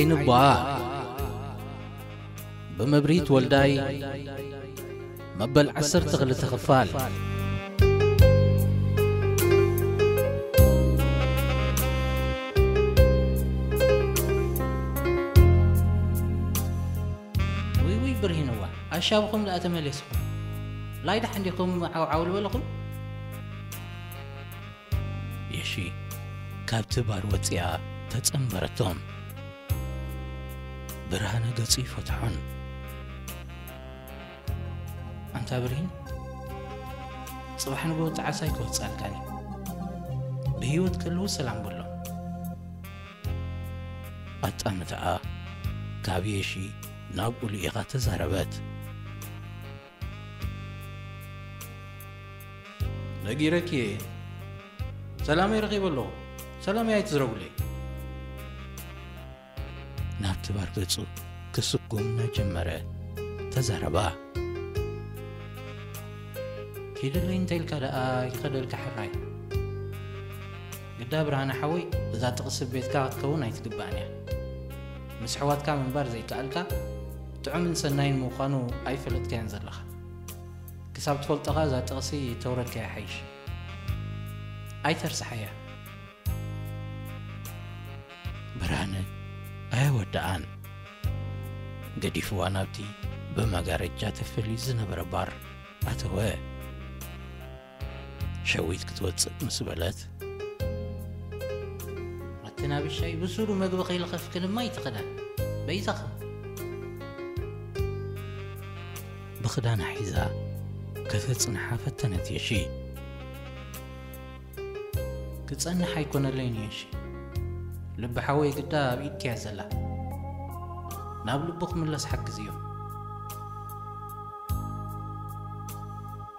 ንባ ብመብሪት ወልዳይ መበል ዓሰርተ ክልተ ክፋል። ውይ ውይ ብርሂንዋ ኣሻብኹም ደኣ ተመሊስኩም። ላይዳ ሓንዲኹም ዓውዓው ልበለኹም። የሺ ካብቲ ባር ወፂኣ ተፀንበረቶም። ብርሃነ ገፁ ይፈትሖን። ኣንታ ብርሂን፣ ፅባሕ ንጎ ጣዕሳ ኣይክወፅኣልካን እዩ። ብህይወት ከለዉ ሰላም በሎ። ኣጣምታኣ ካብ የሺ ናብ ኡሉ ኢኻ ተዛረበት። ነጊረኪ እየ። ሰላመይ ረኺበ ኣለኹ። ሰላመይ ኣይትዝረጉለይ። ናብቲ ባር ገፁ ክስጉም እናጀመረ ተዛረባ። ኪድለይ እንተ ኢልካ ደኣ ይኸደልካ ሕራይ። ግዳ ብርሃነ ሓወይ፣ እዛ ጥቕሲ ቤትካ ክትከውን ኣይትግባእን እያ። ምስ ኣሕዋትካ ምንባር ዘይከኣልካ፣ ጥዑምን ሰናይን ምዃኑ ኣይፈለጥካዮን ዘለኻ። ክሳብ ትፈልጦኻ እዛ ጥቕሲ ተውረድካ ይሓይሽ። ኣይተርሳሓያ። ብርሃነ ኣየወደኣን። ገዲፍዋ ናብቲ ብመጋረጃ ተፈልዩ ዝነበረ ባር ኣተወ። ሸዊት ክትወጽእ ምስ በለት፣ ኣቲ ናብሻይ ብሱሩ መግቢ ከይልኸፍክንማ ይትኽዳን በይዛኽም። ብኽዳና ሒዛ ከተጽንሓ ፈተነት የሺ። ክጸንሕ ኣይኮነለይን የሺ። ልቢ ሓወይ ግዳ ኣብ ኢድኪ እያ ዘላ። ናብ ልቡ ክምለስ ሓግዝዮ።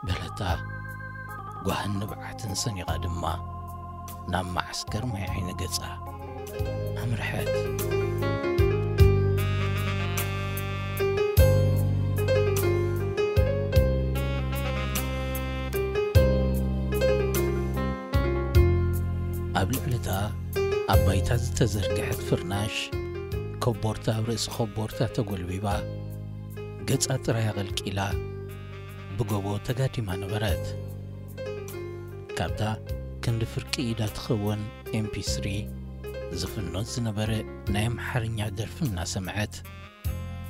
በለታ። ጓህን ንብዓትን ሰኒቓ ድማ ናብ መዓስከር ማይ ዓይኒ ገጻ ኣምርሐት። ኣብ ልዕሊ እታ ኣብ ባይታ ዝተዘርግሐት ፍርናሽ፣ ኮቦርታ ኣብ ርእሲ ኮቦርታ ተጎልቢባ፣ ገጻ ጥራይ ኣቐልቂላ ብጎቦ ተጋዲማ ነበረት። ካብታ ክንዲ ፍርቂ ኢዳ ትኸውን ኤምፒ ስሪ ዝፍኖ ዝነበረ ናይ ኣምሓርኛ ደርፊ እናሰምዐት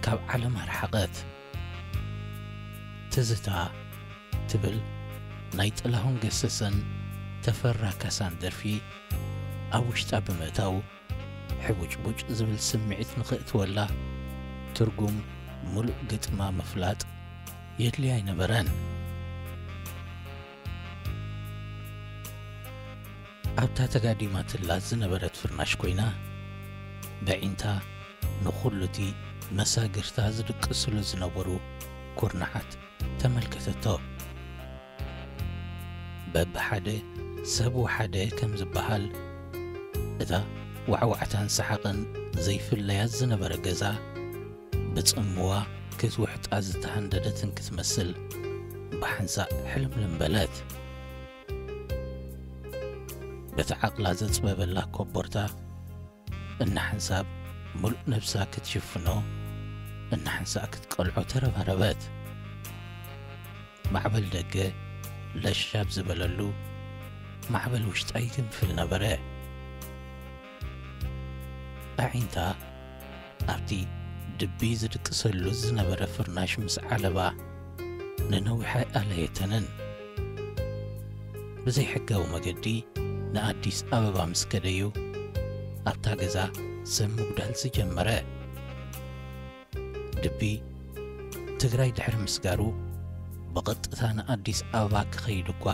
ካብ ዓለም ኣርሓቐት። ትዝታ ትብል ናይ ጥላሁን ገሰሰን ተፈራ ካሳን ደርፊ ኣብ ውሽጣ ብምእታው፣ ሕቡጭቡጭ ዝብል ስምዒት ንኽእትወላ፣ ትርጉም ምሉእ ግጥማ ምፍላጥ የድልያ ኣይነበረን። ኣብታ ተጋዲማትላ ዝነበረት ፍርናሽ ኮይና፣ በዒንታ ንኹሉ እቲ መሳግርታ ዝድቅስሉ ዝነበሩ ኩርናዓት ተመልከተቶ። በብሓደ ሰብ ወሓደ ከም ዝበሃል፣ እታ ዋዕዋዕታን ሰሓቕን ዘይፍለያ ዝነበረ ገዛ፣ ብጽምዋ ክትውሕጣ ዝተሃንደደትን ክትመስል፣ ብሓንሳእ ሕልምልም በለት። በቲ ዓቕላ ዘጽበበላ ኮቦርታ፣ እናሓንሳብ ምሉእ ነብሳ ክትሽፍኖ፣ እናሓንሳእ ክትቀልዖ ተረባረበት። ማዕበል ደገ ለሻብ ዝበለሉ፣ ማዕበል ውሽጣ ይግንፍል ነበረ። ኣዒንታ ኣብቲ ድቢ ዝድቅሰሉ ዝነበረ ፍርናሽ ምስ ዓለባ፣ ንነዊሕ ኣይኣለየተንን። ብዘይሕጋዊ መገዲ ንኣዲስ ኣበባ ምስ ከደዩ፣ ኣብታ ገዛ ሰብ ምጉዳል ዝጀመረ። ድቢ ትግራይ ድሕሪ ምስጋሩ፣ ብቐጥታ ንኣዲስ ኣበባ ክኸይድ እኳ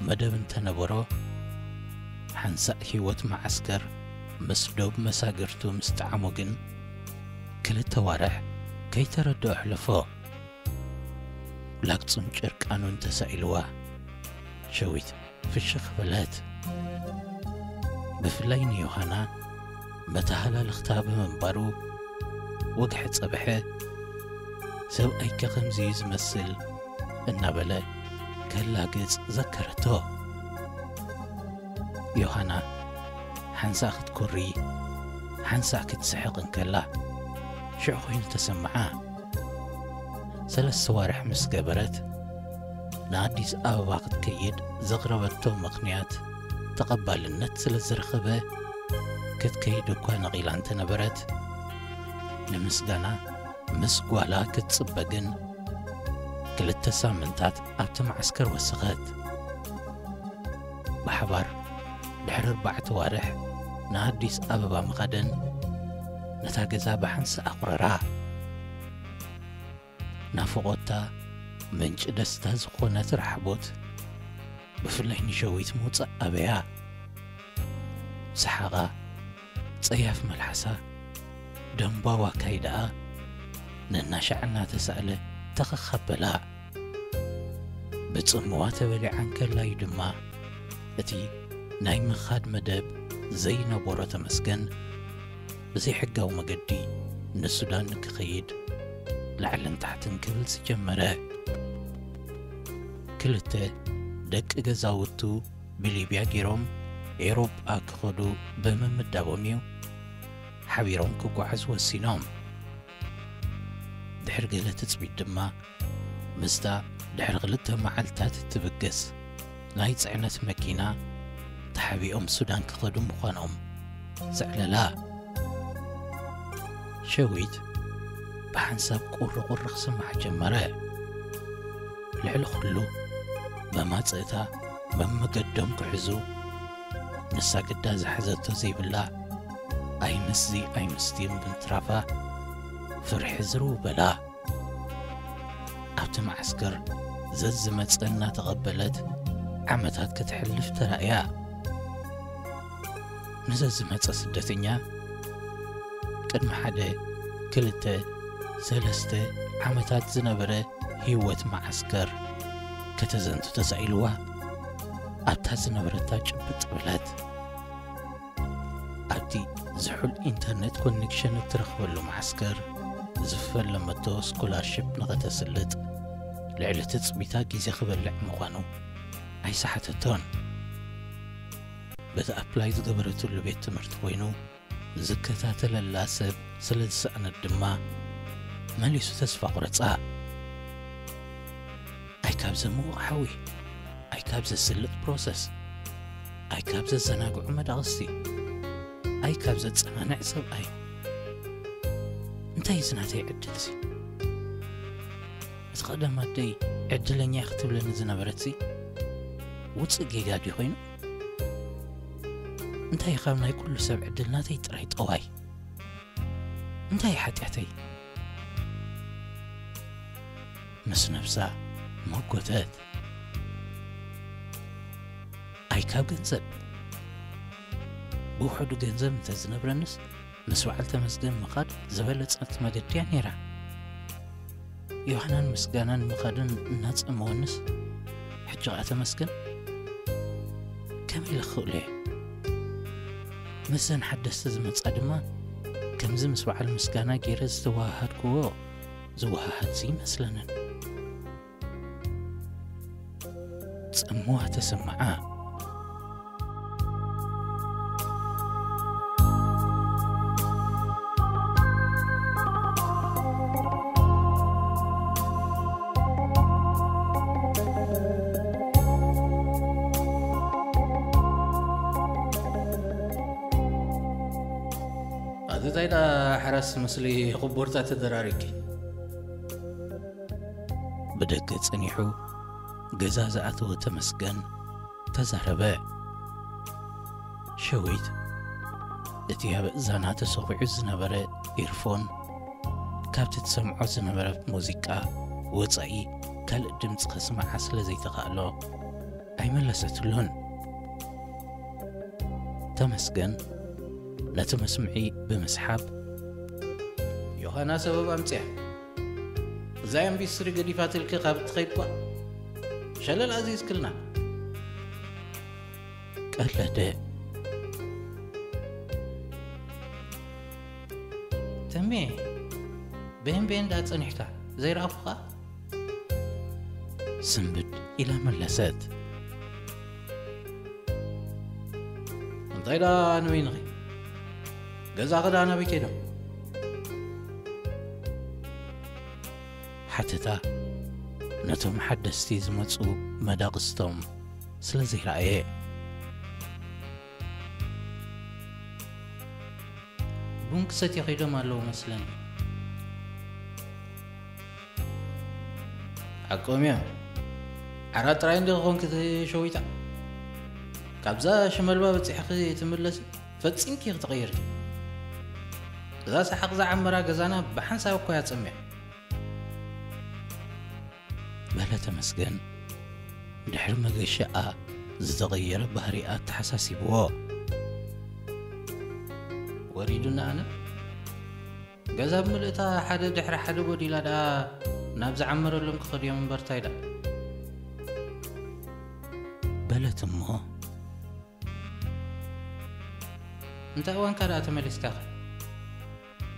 መደብ እንተነበሮ፣ ሓንሳእ ህይወት መዓስከር ምስ ዶብ መሳግርቱ ምስ ጠዓሞ ግን፣ ክልተ ዋርሕ ከይተረድኦ ኣሕለፎ። ላግጹን ጭርቃኑን ተሳኢልዋ፣ ሸዊት ፍሽኽ በለት። ብፍላይ ንዮሃና መተሃላልኽታ ብምንባሩ፣ ወግሐ ጸብሐ፣ ሰብኣይከ ከምዚ እዩ ዝመስል እናበለ ከላግጽ ዘከረቶ። ዮሃና ሓንሳእ ክትኮሪ፣ ሓንሳእ ክትስሕቕ እንከላ ሽዑ ኮይኑ ተሰምዓ። ሰለስተ ዋርሕ ምስ ገበረት ንኣዲስ ኣበባ ክትከይድ ዘቕረበቶ ምኽንያት ተቐባልነት ስለ ዝረኸበ ክትከይድ እኳ ነቒላ እንተነበረት፣ ንምስጋና ምስ ጓላ ክትጽበ ግን ክልተ ሳምንታት ኣብቲ መዓስከር ወሰኸት። ብሓባር ድሕሪ ኣርባዕተ ዋርሕ ንኣዲስ ኣበባ ምኻደን ነታ ገዛ ብሓንሳእ ኣቑረራ። ናፍቖታ ምንጪ ደስታ ዝኾነት ራሕቦት ብፍላይ ንሸዊት ምውጻእ ኣበያ። ሰሓቓ፣ ጸያፍ መልሓሳ፣ ደንባዋ ካይዳኣ ነናሻዕ እናተሳእለ ተኸኻበላ። ብጽምዋ ተበሊዓ እንከላዩ ድማ እቲ ናይ ምኻድ መደብ ዘይነበሮ ተመስገን ብዘይሕጋዊ መገዲ ንሱዳን ክኸይድ ላዕልን ታሕትን ክብል ዝጀመረ። ክልተ ደቂ ገዛውቱ ብሊብያ ገይሮም ኤውሮጳ ክኸዱ ብምምዳቦም እዩ ሓቢሮም ክጓዓዙ ወሲኖም። ድሕሪ ገለ ትጽቢት ድማ ምስታ ድሕሪ ክልተ መዓልታት እትብገስ ናይ ጽዕነት መኪና ተሓቢኦም ሱዳን ክኸዱ ምዃኖም ዘዕለላ። ሸዊት ብሓንሳብ ቁርቁር ክስማዕ ጀመረ። ልዕሊ ኩሉ መማጽእታ መመገዶም ክሕዙ ንሳ ግዳ ዝሓዘቶ ዘይብላ ኣይምስዚ ኣይምስቲ ምትራፋ ፍርሒ ዝርው በላ። ኣብቲ መዓስከር ዘዝመጸ እናተቐበለት ዓመታት ከተሕልፍ ተራእያ። ንዘዝመጸ ስደተኛ ቅድሚ ሓደ፣ ክልተ፣ ሰለስተ ዓመታት ዝነበረ ህይወት መዓስከር ከተዘንቱ ተሳኢልዋ ኣብታ ዝነበረታ ጭብጥ በለት። ኣብቲ ዝሑል ኢንተርኔት ኮኔክሽን እትረኽበሉ መዓስከር ዝፈለመቶ ስኮላርሽፕ ንኸተስልጥ ልዕሊ ትጽቢታ ግዜ ክበልዕ ምዃኑ ኣይሰሓተቶን። በቲ ኣፕላይ ዝገበረትሉ ቤት ትምህርቲ ኮይኑ ዝከታተለላ ሰብ ስለ ዝሰኣነት ድማ መሊሱ ተስፋ ቁረጻ። ኣይ ካብ ዘምውቕ ሓዊ፣ ኣይ ካብ ዘስልጥ ፕሮሰስ፣ ኣይ ካብ ዘዘናግዑ መዳቕስቲ፣ ኣይ ካብ ዘጸናንዕ ሰብኣይ። እንታይ እዚ ናተይ ዕድልሲ? እቲ ቀደም ኣደይ ዕድለኛ ክትብለኒ ዝነበረትሲ ውጽእ ጌጋ ድዩ ኮይኑ? እንታይ ካብ ናይ ኩሉ ሰብ ዕድል ናተይ ጥራይ ጠዋይ? እንታይ ሓጢኣተይ? ምስ ነብሳ መጎተት። ኣይ ካብ ገንዘብ። ብውሕዱ ገንዘብ እንተ ዝነብረንስ ምስ በዓል ተመስገን ምኻድ ዝበለጸት መገዲ እያ ነይራ። ዮሃናን ምስጋናን ምኻድን እናጸመወንስ፣ ሕጂ ኸኣ ተመስገን? ከመይ ኢለ ክኽእሎ እየ? ምስዘን ሓደስቲ ዝመጻ ድማ ከምዚ ምስ በዓል ምስጋና ገይረ ዝተወሃሃድክዎ ዝወሃሃድሲ ይመስለንን። ጽምዋ ተሰምዓ። ኣቲ እንታይ ደኣ ሓራስ ትመስሊ፣ ክቡርታ ተደራሪብኪ። ብደገ ጸኒሑ ገዛ ዝኣተወ ተመስገን ተዛረበ። ሸዊት እቲ ኣብ እዛና ተሰኺዑ ዝነበረ ኢርፎን ካብቲ ትሰምዖ ዝነበረት ሙዚቃ ወጻኢ ካልእ ድምጺ ከስምዓ ስለ ዘይተኻእሎ ኣይመለሰትሉን። ተመስገን ነቲ መስምዒ ብምስሓብ፣ ዮሃና ሰበብ ኣምጽያ፣ እዛ ኤምቢ ስሪ ገዲፋትልኪ ካብ እትኸይድ ኳ ሸለል ኣዚዝክልና፣ ቀለደ። ተሜ፣ በየን በየን ደኣ ጸኒሕካ? ዘይረኣኹኻ? ስንብድ ኢላ መለሰት። እንታይ ደኣ ንበይንኺ? ገዛ ኸዳ ናበይ ከይዶም? ሓተታ ነቶም ሓደስቲ ዝመጹ መዳቕስቶም ስለ ዘይረኣየ። ቡን ክሰትዩ ከይዶም ኣለዉ መስለኒ። ሓቆም እዮም። ዓራት ጥራይ እንዲ ክኾንኪ እቲ ሸዊታ። ካብዛ ሽመልባ በጺሕኺ ትምለሲ ፈጺምኪ ክትቕይሪ። እዛ ሰሓቕ ዝዓመራ ገዛና ብሓንሳብ እኳ እያ ጸሚያ። በለ ተመስገን ድሕሪ መገሻኣ ዝተቐየረ ባህሪኣ ተሓሳሲብዎ። ወሪዱና ኣነ ገዛ ብምልእታ ሓደ ድሕሪ ሓደ ጎዲላ ደኣ ናብ ዝዓመረሎም ክኸድዮም እምበርታይ ደኣ። በለት እሞ እንታይ እዋንካ ደኣ ተመሊስካኸ?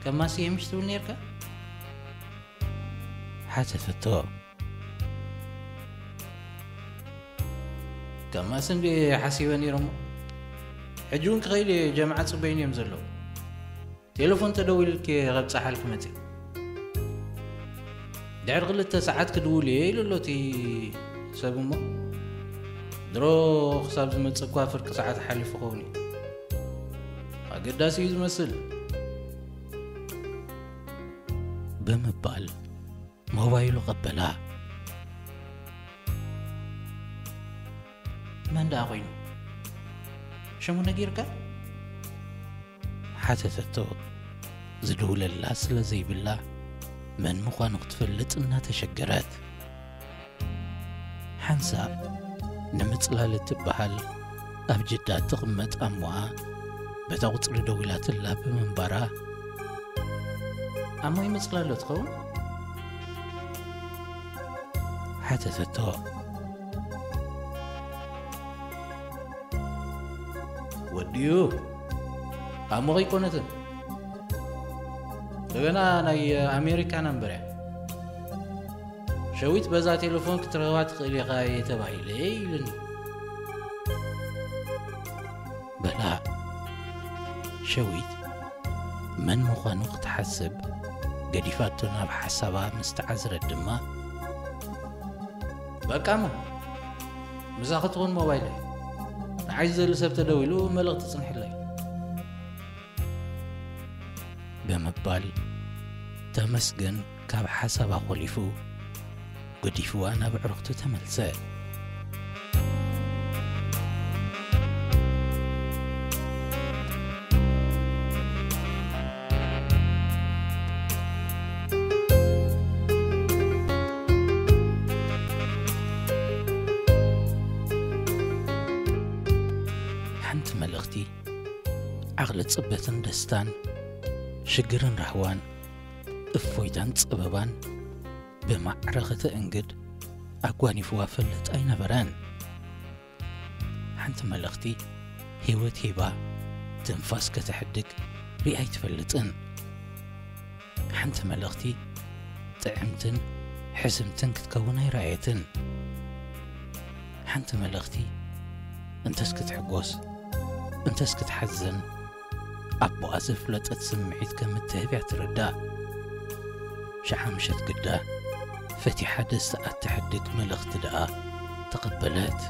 ከማሲ ምሽ ትብል ነርካ? ሓተተቶ። ከማሲ እንዲ ሓሲበ ነይሮሞ። ሕጂ እውን ክኸይድ እየ፣ ጀምዓ ጽበይኒ እዮም ዘለዉ። ቴሌፎን ተደዊልኪ ከብጽሓልኪ መጽእ። ድሕሪ ክልተ ሰዓት ክድውል እየ ኢሉ ኣሎ እቲ ሰብ እሞ። ድሮ ክሳብ ዝመጽእ እኳ ፍርቂ ሰዓት ሓሊፉ ክኸውን እዩ። ኣገዳሲ እዩ ዝመስል። ብምባል ሞባይሉ ቀበላ። መን ደኣ ኮይኑ? ሽሙ ነጊርካ? ሓተተቶ። ዝድውለላ ስለ ዘይብላ መን ምዃኑ ክትፈልጥ እናተሸገረት። ሓንሳእ ንምጽላል እትበሃል ኣብ ጅዳ እትቕመጥ ኣሞኣ በታ ቁጽሪ ደዊላትላ ብምንባራ፣ "ኣሞ ይመጽላሎ ትኸውን?" ሓተተቶ። "ወዲኡ ኣሞ ከይኮነትን፣ እንደገና ናይ ኣሜሪካ ነምበር እያ። ሸዊት በዛ ቴሌፎን ክትረኽባ ትኽእል ኢኻ እየ ተባሂለ" ኢሉኒ። በላ ሸዊት መን ምዃኑ ክትሓስብ ገዲፋቶ ናብ ሓሳባ ምስ ተዓዝረት ድማ፣ "በቃ እሞ ምሳኺ ትኹን ሞባይለይ፣ ንዓይ ዝደሊ ሰብ ተደዊሉ መልእኽቲ ጽንሕለይ" ብምባል ተመስገን ካብ ሓሳባ ኮሊፉ ገዲፍዋ ናብ ዕረፍቱ ተመልሰ። ሓንቲ መልእኽቲ ዓቕሊ ጽበትን ደስታን፣ ሽግርን ራህዋን፣ እፎይታን ጸበባን ብማዕረ ከተእንግድ ኣጓኒፍዋ ፈልጥ ኣይነበረን። ሓንቲ መልእኽቲ ህይወት ሂባ ትንፋስ ከተሕድግ ሪኣ ኣይትፈልጥን። ሓንቲ መልእኽቲ ጥዕምትን ሕስምትን ክትከውን ኣይረኣየትን። ሓንቲ መልእኽቲ እንተስ ክትሕጎስ እንተስ ክትሓዝን ኣቦኣ ዘፍለጠት ስምዒት ከም እትህብ እያ ትርዳእ። ሸዓ ምሸት ግዳ ፈቲሓ ደስታኣ እተሕድግ መልእኽቲ ደኣ ተቐበለት።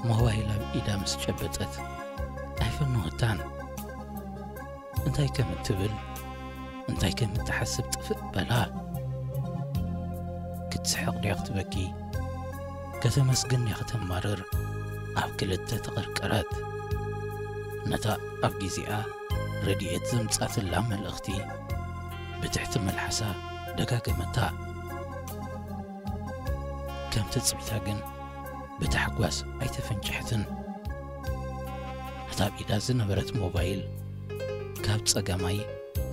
ሞባይል ኣብ ኢዳ ምስ ጨበጠት ኣይፈነወታን። እንታይ ከም እትብል እንታይ ከም እትሓስብ ጥፍእ በላ። ክትስሕቕ ድያ ክትበኪ? ከተመስግን ድያ ከተማርር? ኣብ ክልተ ተቐርቀረት። ነታ ኣብ ግዜኣ ረድኤት ዘምጻትላ መልእኽቲ ብትሕቲ መልሓሳ ደጋገመታ። ከም ትጽቢታ ግን ብታሕጓስ ኣይተፈንጨሐትን። ነታ ኣብ ኢዳ ዝነበረት ሞባይል ካብ ጸጋማይ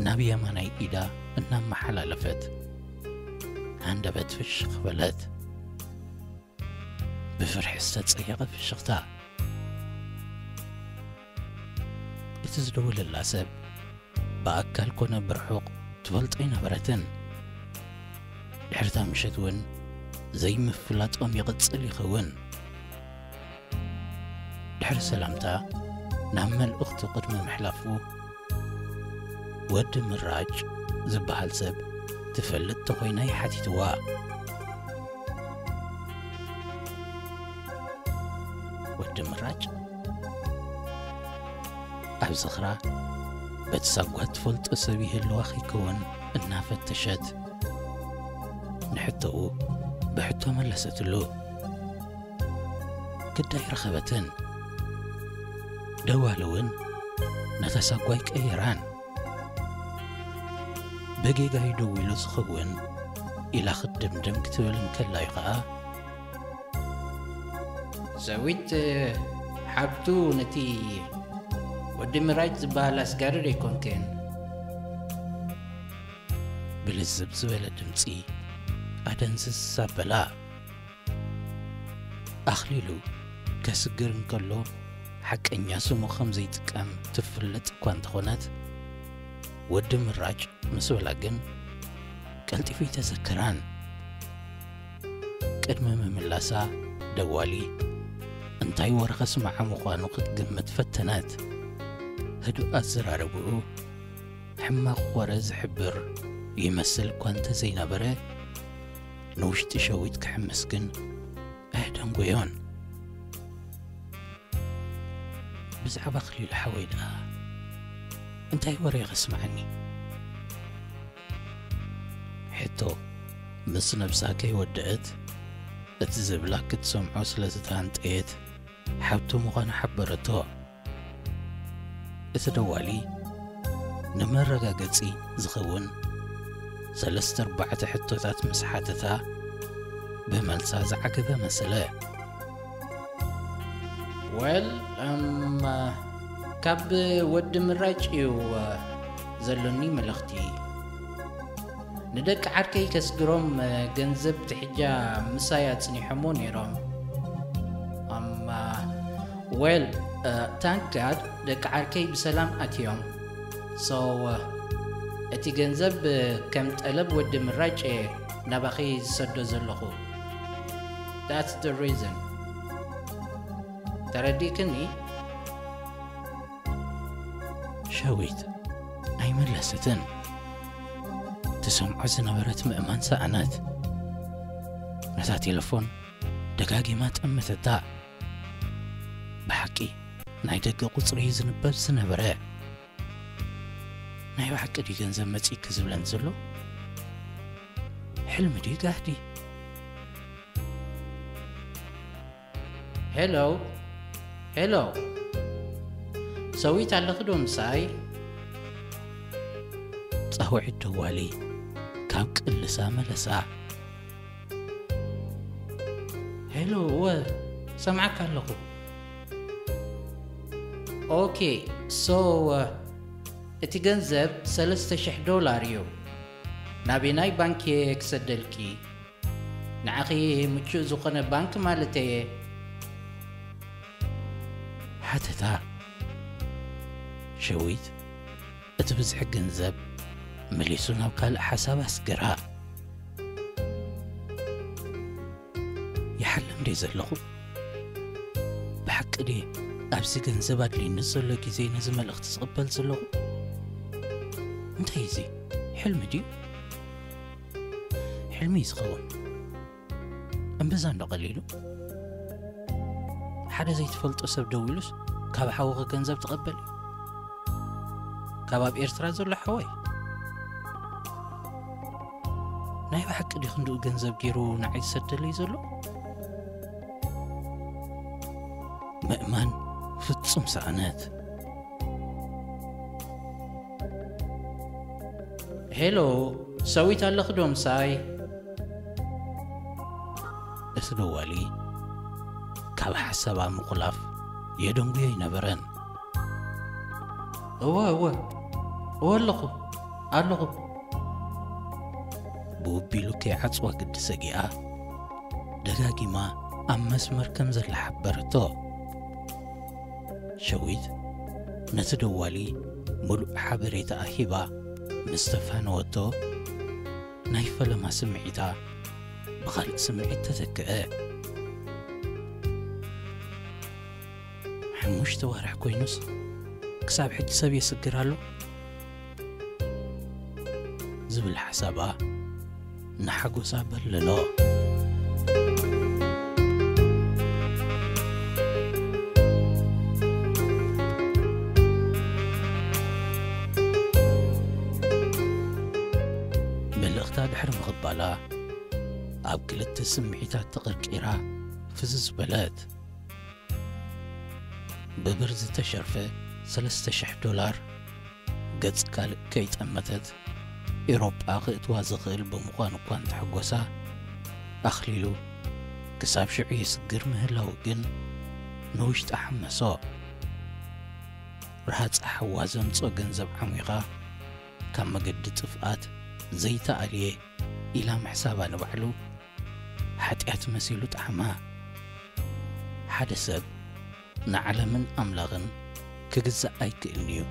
ናብ የማናይ ኢዳ እናመሓላለፈት ሃንደበት ፍሽኽ በለት። ብፍርሒ ዝተጸየቐ ፍሽኽታ። እቲ ዝደወለላ ሰብ ብኣካል ኮነ ብርሑቕ ትፈልጦ ኣይነበረትን። ድሕሪታ ምሸት እውን ዘይምፍላጦም ይቕጽል ይኸውን። ድሕሪ ሰላምታ ናብ መልእኽቱ ቅድሚ ምሕላፉ፣ ወዲ ምራጭ ዝበሃል ሰብ ትፈልጥ ተኾይና ይሓቲትዋ። ወዲ ምራጭ ኣብ ዝኽራ በቲ ሳጓ ትፈልጦ ሰብ ይህልዋ ከይከውን እናፈተሸት፣ ንሕቶኡ ብሕቶ መለሰትሉ። ግዳ ኣይረኸበትን። ደዋሊ እውን ነታ ሳጓ ኣይቀየራን። ብጌጋ እዩ ደዊሉ ዝኸውን ኢላ ክትድምድም ክትብል እንከላ እዩ ኸዓ፣ ሰዊት ሓብቱ ነቲ ወዲ ምራጭ ዝበሃል ኣስጋሪ ዶ ኣይኮንክን? ብልዝብ ዝበለ ድምፂ ኣደንዝዝ ኣበላ። ኣኽሊሉ ከስግር እንከሎ ሓቀኛ ስሙ ከም ዘይጥቀም ትፍለጥ እኳ እንተኾነት፣ ወዲ ምራጭ ምስ በላ ግን ቀልጢፉ ኣይተዘከራን። ቅድሚ ምምላሳ ደዋሊ እንታይ ወረ ከስምዓ ምዃኑ ክትግምት ፈተነት። ህዱእ ኣዘራረብኡ ሕማቕ ወረ ዝሕብር ይመስል እኳ እንተዘይነበረ፣ ንውሽጢ ሸዊት ክሕምስ ግን ኣየደንጎዮን። ብዛዕባ ኣኽሊሉ ሓወይ ደኣ እንታይ ወረ ከስምዓኒ? ሕቶ ምስ ነብሳ ከይወደአት፣ እቲ ዝብላ ክትሰምዖ ስለ ዝተሃንጠየት፣ ሓብቱ ምዃኑ ሓበረቶ። እቲ ደዋሊ ንመረጋገጺ ዝኸውን ሰለስተ ኣርባዕተ ሕቶታት ምስ ሓተታ፣ ብመልሳ ዝዓገበ መሰለ። ወል፣ እም፣ ካብ ወዲ ምራጭ እዩ ዘሎኒ መልእኽቲ። ንደቂ ዓርከይ ከስግሮም ገንዘብ ትሕጃ ምሳይ ኣጽኒሖሞ ነይሮም። እም፣ ወል፣ ታንክ ጋድ ደቂ ዓርከይ ብሰላም ኣትዮም። ሶ፣ እቲ ገንዘብ ከም ጠለብ ወዲ ምራጭ ናባኺ ዝሰዶ ዘለኹ። That's the reason። ተረዲእክኒ? ሸዊት ኣይመለሰትን። ትሰምዖ ዝነበረት ምእማን ሰኣነት። ነታ ቴሌፎን ደጋጊማ ጠመተታ። ብሓቂ ናይ ደገ ቁጽሪ እዩ ዝንበብ ዝነበረ። ናይ ብሓቂ ድዩ ገንዘብ መጺእኪ ዝብለኒ ዘሎ? ሕልሚ ድዩ ጋህዲ? ሄሎ፣ ሄሎ፣ ሰዊት ኣለኺ ዶ ምሳይ? ጻውዒት ደዋሊ ካብ ቅልሳ መለሳ። ሄሎ፣ እወ፣ ሰምዓካ ኣለኹ። ኦኬ፣ ሶ፣ እቲ ገንዘብ ሰለስተ ሽሕ ዶላር እዩ። ናበየናይ ባንክ እየ ክሰደልኪ? ንዓኺ ምቹእ ዝኾነ ባንክ ማለተየ። ሓተታ። ሸዊት እቲ ብዝሒ ገንዘብ መሊሱ ናብ ካልእ ሓሳብ ኣስገራ። ይሓልም ድየ ዘለኹ? ብሓቂ ድየ ኣብዚ ገንዘብ ኣድልዩኒ ዘሎ ግዜ ነዚ መልእኽቲ ዝቕበል ዘለኹ? እንታይ እዚ? ሕልሚ ድዩ? ሕልሚ እዩ ዝኸውን። እምብዛ እንዶ ቀሊሉ። ሓደ ዘይትፈልጦ ሰብ ደዊሉስ ካብ ሓውኺ ገንዘብ ትቐበል እዩ? ካብ ኣብ ኤርትራ ዘሎ ሓወይ? ናይ ብሓቂ ድዩ ክንድኡ ገንዘብ ገይሩ ንዓይ ዝሰደለይ ዘሎ? ምእማን ፍጹም ሰኣነት። ሄሎ፣ ሰዊት ኣለኺ ዶ ምሳይ? እቲ ደዋሊ ካብ ሓሳባ ምኹላፍ የደንጉዮ ኣይነበረን። እወ፣ እወ፣ እወ ኣለኹ፣ ኣለኹ። ብውቢሉ ከይዓጽዋ ግዲ ሰጊኣ፣ ደጋጊማ ኣብ መስመር ከም ዘላ ሓበረቶ። ሸዊት ነቲ ደዋሊ ምሉእ ሓበሬታ ሂባ ምስ ተፋነወቶ፣ ናይ ፈለማ ስምዒታ ብኻልእ ስምዒት ተተክአ። ሓሙሽተ ዋርሕ ኮይኑስ ክሳብ ሕጂ ሰብ የስግር ኣሎ?" ዝብል ሓሳባ ንሓጎሳ በለሎ። መልእኽታ ድሕሪ ምቕባላ፣ ኣብ ክልተ ስምዒታት ተቐርቂራ ፍዝዝ በለት። ብብር ዝተሸርፈ ሰለስተ ሽሕ ዶላር፣ ገጽ ካልእ ከይጠመተት ኤውሮጳ ክእትዋ ዝኽእል ብምዃኑ እኳ እንተሐጎሳ፣ ኣኽሊሉ ክሳብ ሽዑ የስግር ምህላዉ ግን ንውሽጣ ሓመሶ። ረሃጻ ሓዋ ዘምጾ ገንዘብ ዓሚኻ ካብ መገዲ ጥፍኣት ዘይተኣልየ ኢላ ምሕሳባ ንባዕሉ ሓጢኣት መሲሉ ጠዓማ። ሓደ ሰብ ንዓለምን ኣምላኽን ክግዛእ ኣይክእልን እዩ።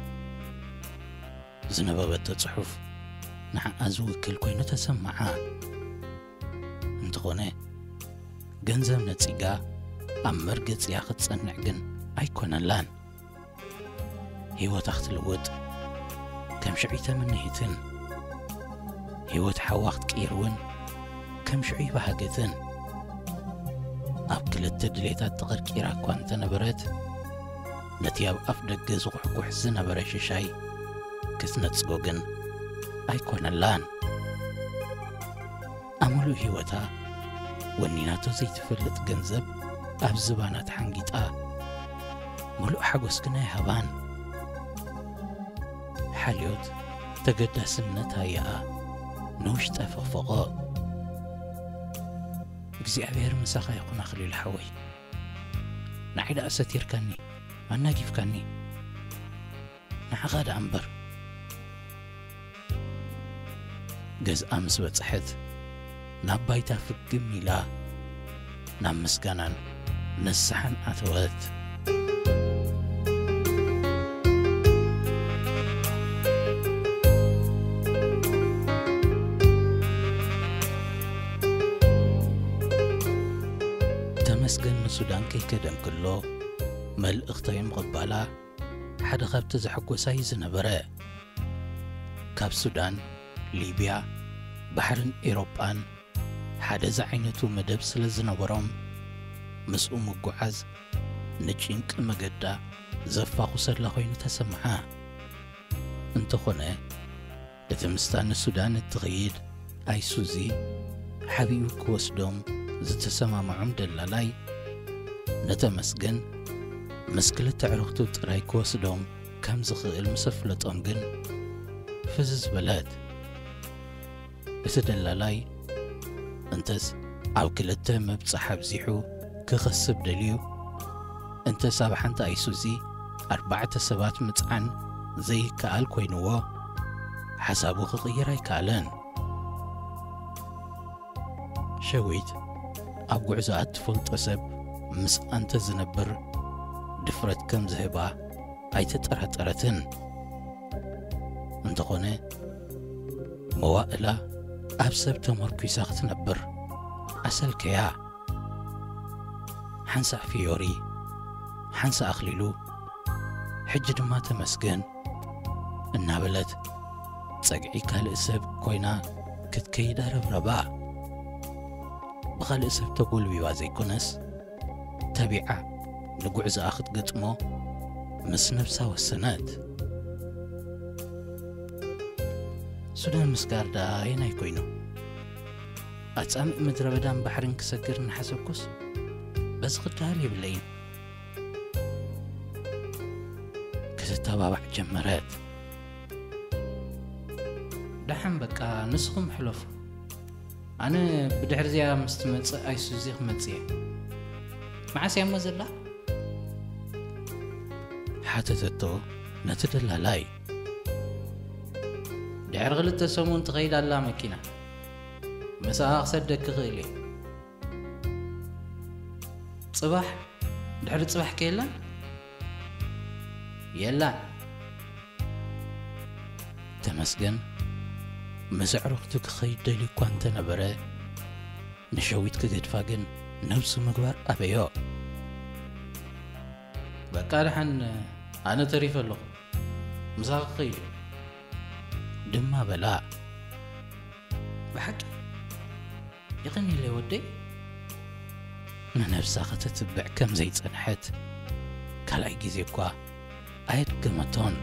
ዝነበበቶ ጽሑፍ ንዓኣ ዝውክል ኮይኑ ተሰማዓ። እንተኾነ፣ ገንዘብ ነጺጋ ኣብ መርገጺኣ ክትጸንዕ ግን ኣይኮነላን። ህይወታ ክትልውጥ ከም ሽዑ ኣይተመነየትን። ህይወት ሓዋ ክትቅይር እውን ከም ሽዑ ኣይበሃገትን። ኣብ ክልተ ድሌታት ተቐርቂራ እኳ እንተነበረት፣ ነቲ ኣብ ኣፍ ደገ ዝኹሕኩሕ ዝነበረ ሽሻይ ክትነጽጎ ግን ኣይኮነላን። ኣብ ምሉእ ህይወታ ወኒናቶ ዘይትፈልጥ ገንዘብ ኣብ ዝባና ተሓንጊጣ፣ ምሉእ ሓጎስ ግን ኣይሃባን። ሓልዮት ተገዳስነት ኣያኣ ንውሽጣ ፈኽፈኾ። እግዚኣብሔር ምሳኻ ይኹን ኣኽሊሉ ሓወይ። ንዓይ ደኣ ሰቲርካኒ፣ ኣናጊፍካኒ። ንዓኻ ደኣ እምበር። ገዝኣ ምስ በጽሐት፣ ናብ ባይታ ፍግም ኢላ፣ ናብ ምስጋናን ንስሓን ኣተወት። ተመስገን ንሱዳን ከይከደ እንክሎ፣ መልእኽተይ ምቕባላ ሓደ ካብቲ ዘሐጎሳ እዩ ዝነበረ። ካብ ሱዳን፣ ሊብያ፣ ባሕርን ኤውሮጳን ሓደ ዝዓይነቱ መደብ ስለ ዝነበሮም፣ ምስኡ ምጉዓዝ ንጭንቂ መገዳ ዘፋኹሰላ ኮይኑ ተሰምዓ። እንተኾነ፣ እቲ ምስታ ንሱዳን እትኸይድ ኣይሱዚ ሓቢኡ ክወስዶም ዝተሰማምዖም ደላላይ፣ ንተመስገን ምስ ክልተ ኣዕሩኽቱ ጥራይ ክወስዶም ከም ዝኽእል ምስ ኣፍለጦም ግን ፍዝዝ በለት። እቲ ደላላይ፣ እንተስ ኣብ ክልተ ምብጻሕ ኣብዚሑ ክኸስብ ደልዩ፣ እንተስ ኣብ ሓንቲ ኣይሱዚ ኣርባዕተ ሰባት ምጽዓን ዘይከኣል ኮይንዎ፣ ሓሳቡ ክቕይር ኣይከኣለን። ሸዊት ኣብ ጉዕዞኣ እትፈልጦ ሰብ ምስኣ እንተ ዝነብር ድፍረት ከም ዝህባ ኣይተጠራጠረትን። እንተኾነ፣ መዋእላ ኣብ ሰብ ተመርኲሳ ክትነብር ኣሰልከያ። ሓንሳእ ፊዮሪ፣ ሓንሳእ ኣኽሊሉ፣ ሕጂ ድማ ተመስገን እናበለት ጸግዒ ካልእ ሰብ ኮይና ክትከይድ ኣረብረባ። ብኻልእ ሰብ ተጎልቢባ ዘይኮነስ፣ ተቢዓ ንጉዕዞኣ ክትገጥሞ ምስ ነብሳ ወሰነት። ሱዳን ምስጋር ደኣ ኣየናይ ኮይኑ? ኣጻምእ ምድረ በዳን ባሕርን ክሰግር እናሓሰብኩስ፣ በዚ ክደሃል የብለይን። ክትተባባዕ ጀመረት። ደሓን በቃ፣ ንስኹም ሕለፉ። ኣነ ብድሕሪ እዚኣ ምስ ትመጽእ ኣይሱዚ ክመጽእ እየ። መዓስ እያ እሞ ዘላ? ሓተተቶ ነቲ ደላላይ። ድሕሪ ክልተ ሰሙን ትኸይድ ኣላ መኪና። ምስኣ ክሰደኪ ክእል እየ። ጽባሕ፣ ድሕሪ ጽባሕ ከ የላን? የላን። ተመስገን ምስ ኣዕሩኽቱ ክኸይድ ደልዩ እኳ እንተነበረ፣ ንሸዊት ክገድፋ ግን ነብሱ ምግባር ኣበዮ። በቃ ደሓን፣ ኣነ ተሪፈ ኣለኹ። ምሳኺ ከይዱ ድማ በላ። ብሓቂ የቐንየለይ ወደይ። ንነብሳ ከተትብዕ ከም ዘይጸንሐት ካልኣይ ግዜ እኳ ኣየድገመቶን።